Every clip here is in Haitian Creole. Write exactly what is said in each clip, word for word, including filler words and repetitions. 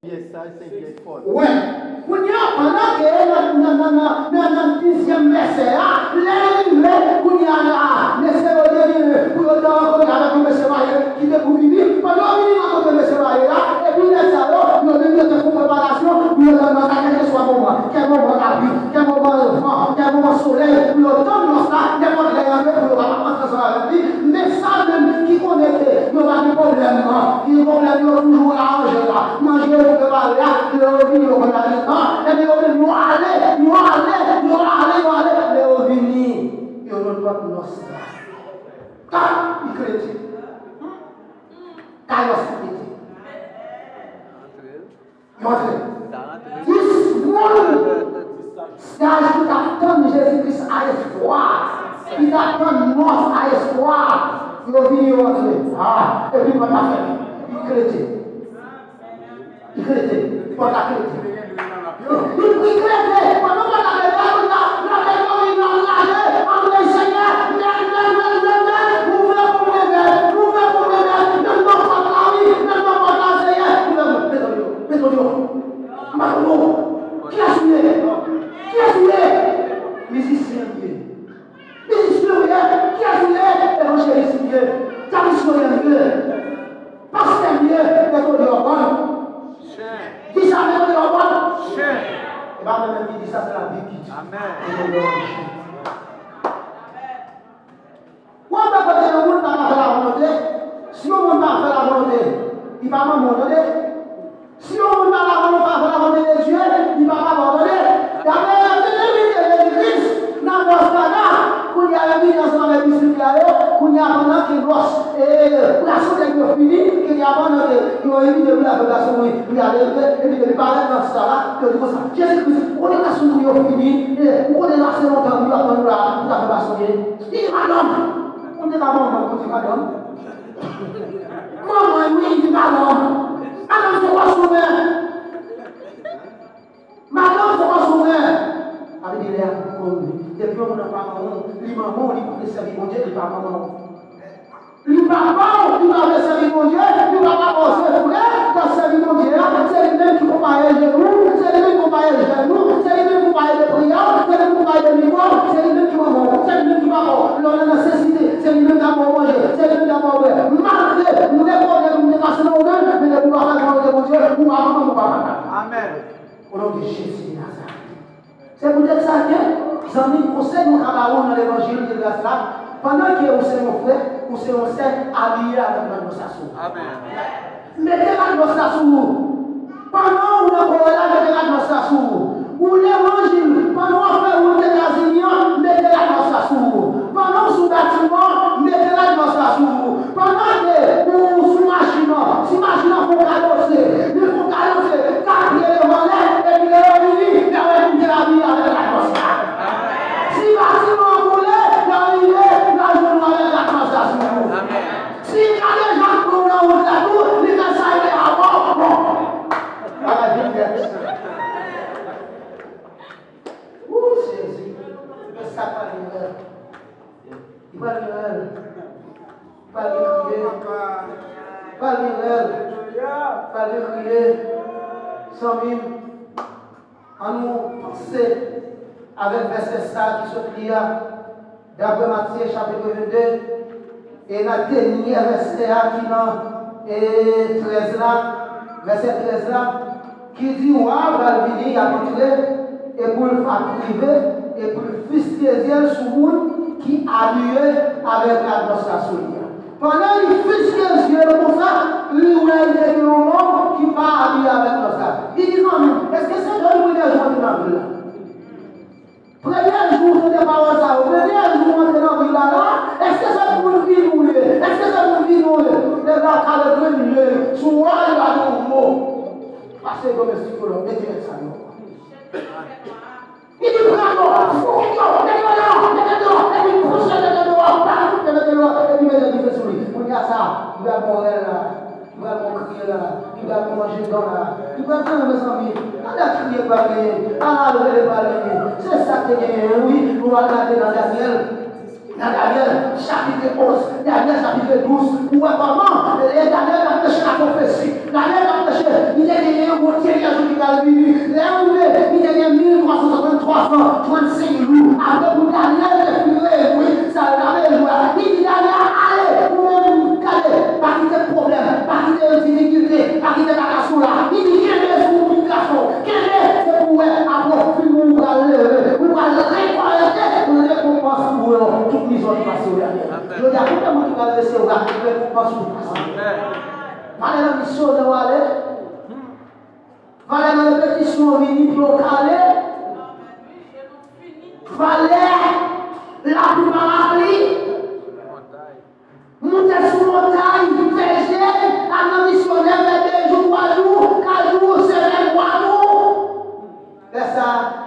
Vye saj se vye fòt. Wè. Kounye a, pandan ke nan, nan, nan, nan, nan, nan dizyèm vèsè a, lè l rive, kounye a la, mesye yo te vini pou yo te rankontre avèk yon mesye marye ki te pou vini. Pandan yo vini rankontre mesye marye a, epi nèg sa yo, yo menm yo te fè preparasyon pou yo tann nan sa kèlkeswa moman, kè moman lapli, kè moman van, kè moman solèy, pou yo tann nòs la, nenpòt lè y antre pou yo kapab antre ansanm avèk li. Men sa menm ki konnen ke yo pa gen pwoblèm, non. Gen pwoblèm yo toujou aranje la. Manje yo prepare a, lè yo vini yo konn ale tan. Epi yo menm yo ale, yo ale, yo ale, yo ale. Lè yo vini, yo jwenn pòt nòs la. Tap, li klete. Kay nòs la klete. Yo antre. Dis moun saj ki t ap tann Jezi Kris a espwa, ki t ap tann nòs a espwa, yo vini, yo antre. Ah, epi pòt la fèmen. Li klete. Li klete. Pòt la klete. Li, li, li klete. Pandan pòt la klete, la, la, la, la, la, la, la, antre, Senyè, mèt, mèt, mèt, mèt, mèt, ouvè pou mwen, mèt, ouvè pou mwen, mèt, nan non pòt la, wi, nan non pòt la, Senyè, ouvè pou mwen, mèt, ouvè. Mèt yo, m pa konn ou. Kiyès ou ye? Kiyès ou ye? Mizisyen m ye. Mizisyen ou ye? Kiyès ou ye? Evanjelis m ye. Tradisyonèl m ye. Pastè m ye. Mèt yo di w konn. Kisa mèt yo di w konn? E pa mwen menm ki di sa, se Labib ki di. Amèn. Mèt yo di w konn. W ap wè kote yon moun pa ka fè lavolonte. Si yon moun pa fè lavolonte, li pa manman w, tande. Si yon moun pa lavolonte, pa fè lavolonte de Dye, li pa papa w, tande. Dayè, yo te envite Jezi Kris nan nòs la, kounye a yo vini ansanm avèk disip la yo, kounye a pandan ke nòs, e, pwason nèg yo fini, kounye a pandan ke yo envite pou y al fè pwason, pou y al envite, envite li parèt nan sal la, yo di konsa, Jezi Kris, ou konnen pwason pou yo fini, e, ou konnen la se lontan pou yo ap tann ou la, pou ta fè pwason ye. Li di, madanm, ou te ka manman, ou di, madanm. Manman, wi, li di, madanm. Madanm, se kò sou mwen. Madanm, se kò sou mwen. Sa vle di, lè a pou kò w, wi. Depi yon moun nan pa manman w, li manman w, li pa vle sèvi Bondye, li pa manman w. Li papa w, li pa vle sèvi Bondye, li pa papa w, se frè k ap sèvi Bondye a, se li menm ki konpaye jèn ou, se li menm ki konpaye jèn ou, se li menm ki konpaye de priyè, se li menm ki konpaye de mikwo, se li menm ki manman w, se li menm ki papa w. Lè w nan nesesite, se li menm k ap ba w manje, se li menm k ap ba w bwè. Malgre ou rekonèt ou te pase nan ou menm, men depi w pa fè volonte Bondye, ou pa manman m, ou pa papa m. Amèn. O non de Jezi de Nazarèt. Se poutèt sa ke, zanmi m, konsèy mwen ka ba ou nan levanjil de gras la, pandan ke ou se yon frè, ou se yon sè, abiye avèk rad nòs la sou ou. Amèn. Mete rad nòs la sou ou. Pandan ou nan kò w la, mete rad nòs la sou ou. Ou levanjil, pandan w ap fè wout Etazini an, mete rad nòs la sou ou. Pandan w sou batiman, mete rad nòs la sou ou. Pandan ke ou sou machin nan, si machin nan fè w kadose, li fè w kadose, katriyèm anlè, epi lè yo vini, y a wè pou te abiye avèk rad nòs la. Si batiman an boule, lè yo rive, y a jwenn ou avèk rad nòs la sou ou. Si kadejak pran w nan wout la tou, li fè sa yo te avè w, bon. Bagay vin nèt. Wou, Jezi. Men sa k pral gen rèl. Li pral gen rèl. Li pral gen kriye. Li pral gen rèl. Li pral gen kriye. Zanmi m, ann nou panse avèk vèsè sa a ki sot li a. Daprè Matye chapit vennde, e nan dènye vèsè a ki nan, e, trèz la, vèsè trèz la, ki di wa a pral vini, l ap antre, e pou l ap rive, e pou l fiske zye l sou moun ki abiye avèk rad nòs la sou li a. Pandan li fiske zye l konsa, li wè li te gen yon nonm ki pa abiye avèk nòs la. Li di, zanmi m, èske se jodi premye jou w antre nan vil la? Premye jou w tande pawòl sa yo, premye jou w antre nan vil la la, èske se moun vini w ye? Èske se moun vini w ye? Nèg la kale premye, sou wa li pa gen yon mo. Pase domestik yo la, mete nèg sa yo. Li di pran yo, fouke yo, mete yo deyò, mete yo deyò, epi pouse nèg yo deyò, pa koute nèg yo deyò, epi mete dife sou li. Kounye a sa, li pral pran rèl la. Li pral pran kriye la, li pral pran manje dan la, li pral pran, mezanmi, ala kriye pral genyen, ala rele pral genyen. Se sa k te genyen an, wi, nou al gade nan Danyèl. Nan Danyèl, chapit onz, Danyèl, chapit douz, ou wè kòman, e, Danyèl t ap preche lapwofesi. Danyèl t ap preche, li te genyen yon bon Al vini. Lè rive, li te gen mil twa san swasanntwa san trannsenk jou. Apre pou Daniel te fin rezoui sa yo t ap rezoui a, li di Daniel, "Ale, ou menm, gade, pa kite pwoblèm, pa kite difikilte, pa kite kaka sou la." Li di, "Kenbe sou ou, pitit gason, kenbe, se pou w wè, apre w fin mouri, ou pral leve, ou pral rekòlekte rekonpans ou yo, tout mizè w te pase yo, Daniel." Jodi a, konbyen moun ki pral resevwa rekonpans ou te pase? Valè nan misyonè w ale. Valè nan repetisyon vini pou yo kale. Valè lapli parapli. Moute sou montay, fè jèn, al nan misyonè, fè de jou, twa jou, kat jou, semèn, mwa, jou. Lè sa,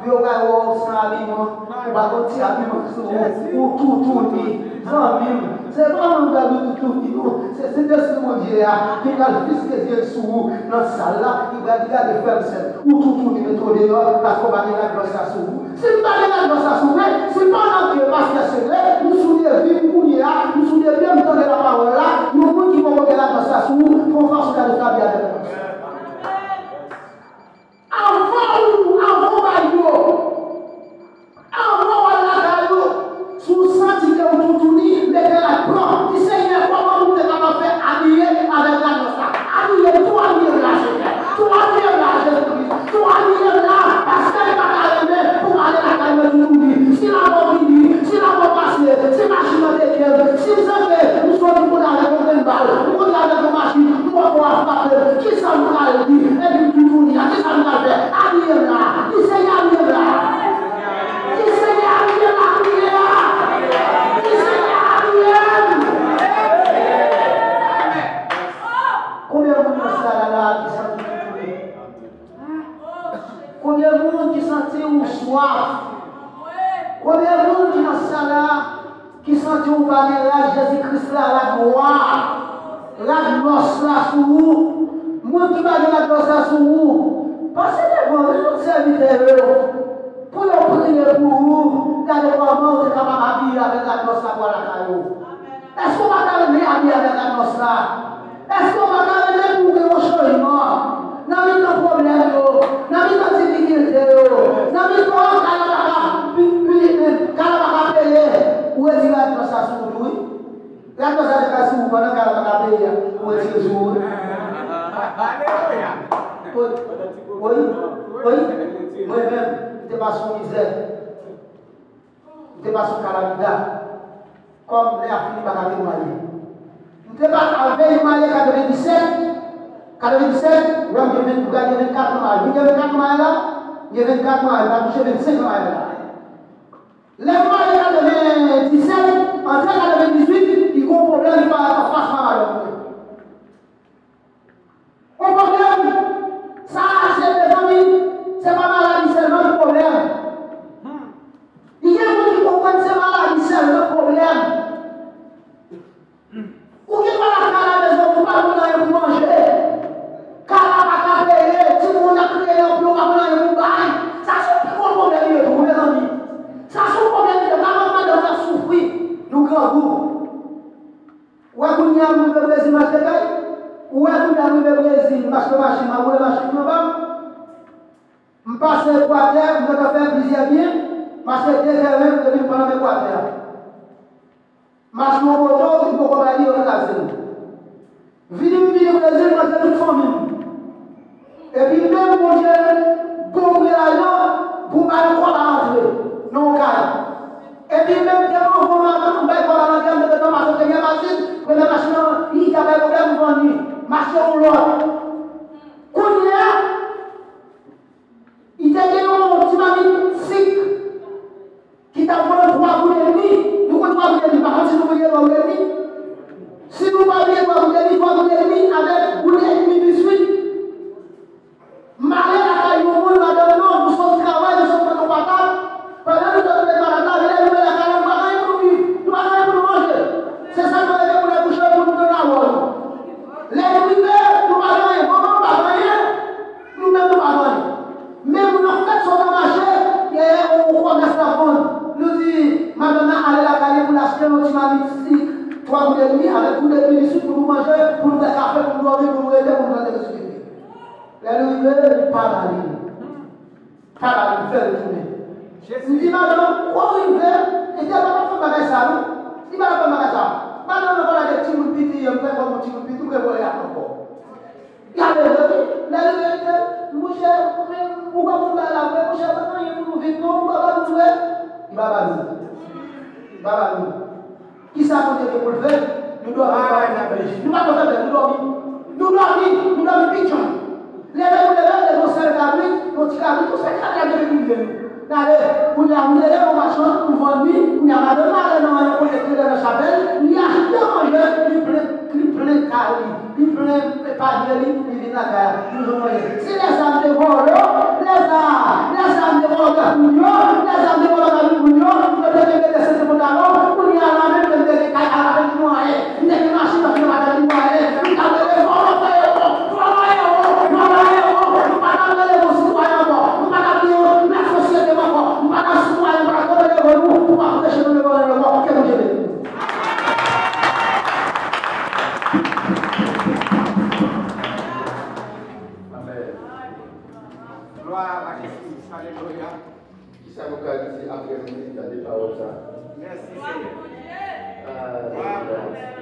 pou yo ka wè w san abiman, ou pa gon ti abiman sou ou, ou toutouni. Zanmi m, se pa mwen k pral toutouni nou, se Sentespri Bondye a ki pral fiske zye l sou ou nan sal la, ki pral di, "Gade, frè m, sè m, ou toutouni, mete w deyò, paske w pa gen ladrès la sou ou." Si m pa gen ladrès la sou mwen, si pandan ke pastè Segle, m sou de vi m kounye a, m sou de pye m tande lapawòl la, yon moun ki poko gen ladrès la sou ou, fè yon fason gade sa byen avèk mwen. Avan ou, avan w bay yo, avan w al lakay ou, si w santi ke w toutouni, leve la, pran. Di, "Senyè, kòman pou m te kapab fè abiye avèk ladrès la? Abiye m, tou abiye m la, Senyè. Tou abiye m la, Jezi Kris. Tou abiye m la, paske m pa ta renmen pou m ale lakay mwen toutouni. Si lanmò vini, si lanmò pase, si machin nan teke m, si m santi m soti kote avèk yon grenn bal, m kote avèk yon machin, m poko a frape m, kisa m pral di? Epi m toutouni a, kisa m pral fè? Abiye m la. Di, Senyè, abiye m la. Di, Senyè, abiye m la, kounye a. Di, Senyè, abiye m." Konbyen moun nan sal la ki santi toutouni? Konbyen moun ki santi ou swaf? Konbyen moun ki nan sal la ki santi ou pa gen rad Jezi Kris la, rad nwa, rad nòs la sou ou? Moun ki pa gen rad nòs la sou ou, pase devan, men tout sèvitè yo, pou yo priye pou ou, gade kòman ou te kapab abiye avèk rad nòs la pou al lakay ou. Èske w pa ta renmen abiye avèk rad nòs la? Èske w pa ta renmen pou w gen yon chanjman nan mitan pwoblèm yo, nan mitan difikilte yo, nan mitan kay la pa ka, pi, pi, pi, kay la pa ka peye, ou retire rad nòs la sou ou tou, wi. Rad nòs la te ka sou ou pandan kay la pa ka peye a, ou retire sou ou. Alelouya! Wi, wi, wi. Mwen menm, m te pase yon mizè. M te pase yon kalamita. Kòm lè a fini, m pa ka temwaye. M te pa avèk marye katrevendisèt, katrevendisèt, wè m gen ven, m gen vennkat an marye. M gen vennkat an marye la, m gen vennkat an marye, m pa touche vennsenk an marye la. Lè m marye katrevendisèt, antre katrevendizuit, li gon pwoblèm, li parèt anfas madanm mwen. Yon pwoblèm, sa a se, mezanmi, se pa maladi sèlman ki pwoblèm. Li gen moun ki konprann se maladi sèlman pwoblèm. Ou gen dwa lakay la, mezanmi, ou pa konn anyen pou manje. Kay la pa ka peye, timoun ap kriye nan pye, ou pa konn anyen pou bay. Sa se yon pi gwo pwoblèm li ye tou, mezanmi. Sa se yon pwoblèm li ye, pa wè madanm nan ap soufri, nou grangou. Ou wè kounye a m rive Brezil, m achte kay. Ou wè kounye a m rive Brezil, m achte machin, m ap woule machin nan anba. M pase Ekwatè, m gentan fè plizyè byen, m achte de tèren, m te vin pran nan Ekwatè. M achte yon moto, m poko bay li, yo kraze l. Vini m vini Brezil, m rantre tout fanmi m. Epi menm Bondye bon m gen lajan pou m bay yon kòb a rantre nan yon kay. Epi menm te anvan m bay kòb a rantre, m te gentan pase premye machin, premye machin nan, li ta bay pwoblèm, m vann li. M achte yon lòt. Kounye a, li te gen yon ti mamit sik ki t ap vann twa goud edmi. Nou konn twa goud edmi, pa konn si nou bliye twa goud edmi. Si nou pa bliye twa goud edmi, twa goud edmi avèk goud edmi biswit. M ale lakay yon moun, madanm, non, nou sot travay, nou sot pran yon patat. Pandan nou sot pran patat la, vin rive lakay la, nou pa gen anyen pou nou viv, nou pa gen anyen pou nou manje. Se sèlman leve pou nou kouche pou nou pran lawòl. Lè nou rive, nou pa gen anyen. Lè l rive, li pa ba li. Pa ba li, fè l tounen. M di madanm, ou rive, e te pa fè bagay sa, non. Li pa fè bagay sa. Madanm nan pa lage timoun piti, yon pè kòm yon timoun piti, ou gen voye ak ankò. Gade, wi. Lè li rete, monchè, ou menm, ou pa konn bagay la vre, monchè, pa gen anyen pou nou viv, non, ou pa ba nou vre. Li pa ba nou. Li pa ba nou. Kisa Bondye gen pou l fè? Nou dòmi, nou pa konn fè bèl. Nou pa konn fè bèl, nou dòmi. Nou dòmi, nou dòmi pi djòl. Leve, nou leve, leve yon sèl kabrit, yon ti kabrit, yon sèl kabrit, leve pou nou. Gade, kounye a, nou leve, yon machann, nou vann li, kounye a, madanm nan ale nan yon kote ki rele nan chapèl, li achte manje, li plen, li plen kay li, li plen panye li, li vin lakay la, li jwenn manje. Se lè sa m te vòlò, lè sa, lè sa m te vòlò bèf moun yo, lè sa m te vòlò gad moun yo, yo te gen de sante pantalon, kounye a la menm, yo te gen kay a la menm ki mwayen, m te gen machin nan fè maten ki mwayen, m t ap rele vòlò frè yo, vòlò yo, vòlò yo, nou pa t ap rele yon sitwayen ankò, nou pa t ap di yon lè sosyete ankò, nou pa t ap sitwayen, nou pa t ap rele nou, nou pa t ap preche nou devan lè ankò, ke Bondye beni nou. Amèn. Glwa a Jezi Kris. Alelouya. Kisa nou ka di apre nou fin tande pawòl sa a? Mèsi, Senyè. Alelouya.